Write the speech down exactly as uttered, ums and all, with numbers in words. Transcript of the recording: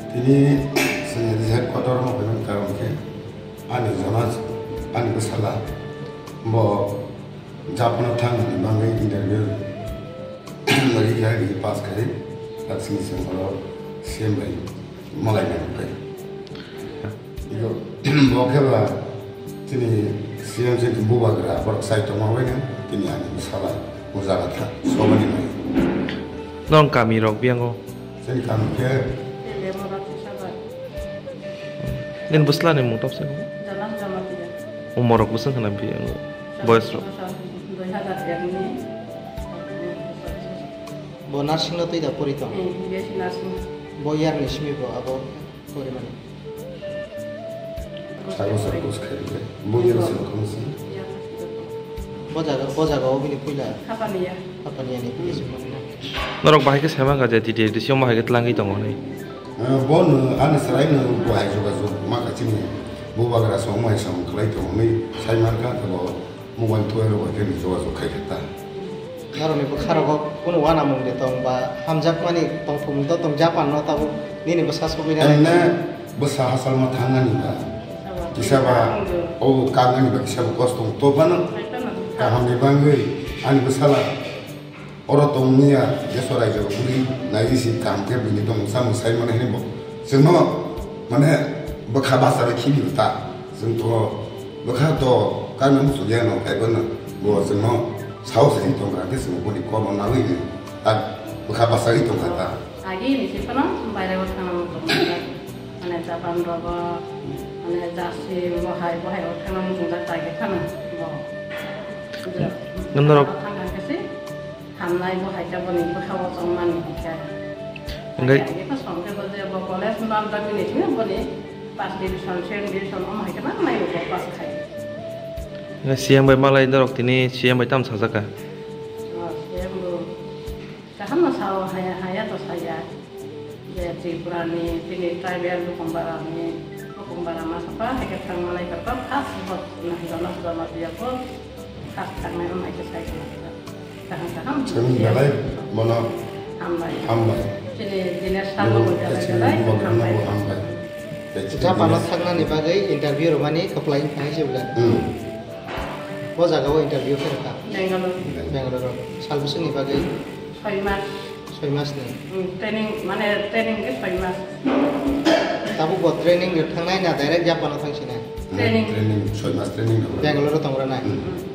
Tini chwng headquarter-o phaiman karon khe ani jona, ani bwsala bo Japan-o thangmani bagwi interview ri khe ri pass khai, tak sini chwng oro C M bai malai nang phai. Iko bo khe ba chini C M se bubagra borok sai tongma bai nang tini ani bwsala o jaga tha sobani nai. Nong kami rok biyango. Chini kami khe Nini bwsla ni mung topse. Jalan Jamatia. Umorok bwswng khna biyango. Boyos rok. Dui hazar ekni. Bo nursing no twi da pori tong. Eh, B S C nursing. Bo year ni simi bo abo pori mani. Sago sago kos khai bole. Bo year simi kong si. Bo jaga, bo jaga o bini puila. Hapaniya. Hapaniya ni puila simi mani na. Norok bahai khe sema kha je T T A D C o bahai khe tlangwi tongo hwnwi. Eh, bo no ani chwrai no bo hai jogajog ma kha chini bubagra song mai song khlai tong hwnwi sai man kha, bo mobile thwai rok bai khe jogajog khai khe ta. Naroni bwkha rogo kunu uanamung de tong ba hamjakmani tongthokmung to tong Japan no tabuk nini bwsa sogwi nai. Enne bwsa hachal ma thangnani ba kisa ba o kangnani ba kisa bo kosto tong to phano kaham ni bangwi ani bwsala. Oro tongmia Jesu raijao bwrwi naiwi si kaham khe bini tongmung samung sai mano hwnwi bo chwngno mane bwkha bacha bai khibi ta. Chwng to bwkha to kano muchungya no phai bono bo chwngno saos ri tongkha khe chwng boni kono nawi ni ta bwkha bacha ri tongkha ta. Agi ni se phano baire o thangna muchung mane Japan rogo mane jasi bohai bohai o thangna muchung jak ta khe phano bo. Norok Thangkha khe se Hamnai bo hai khe boni bwkha o chongmani hwnkhe. Hwnkhe Hai khe song khe bo je bo college no amda bini thik boni first division, second division omo hai khe nang nai bo pass khai. Hwnkhe C M bai malai norok tini C M bai tamo sajak kha? Oh, C M bo kaham no sao, haya, haya to saya. Je Tripura ni, tini tribal Bukumbara ni, Bukumbara masa pa hai khe thang malai kha pa first bo na jona jona dia ko. Kha thangnai rok naikhe sai khe kaham kaham. Chwng belai bono hambai. Hambai. Chini Dinesh Sharma bo belai belai hambai. Japan o thangnani bagwi interview rwmani kwplai wngkha hai se belai. Hmm. Bo jaga o interview khe rwkha. Bangalore. Bangalore o. Sal bwswkni bagwi? Soi mas. Soi mas ni? Hmm, training, mane training khe soi mas. Tabuk bo training rw thangnai na direct Japan o thangsinai? Hmm, training. Training, soi mas training rw. Bangalore o tong rwnai? Hmm.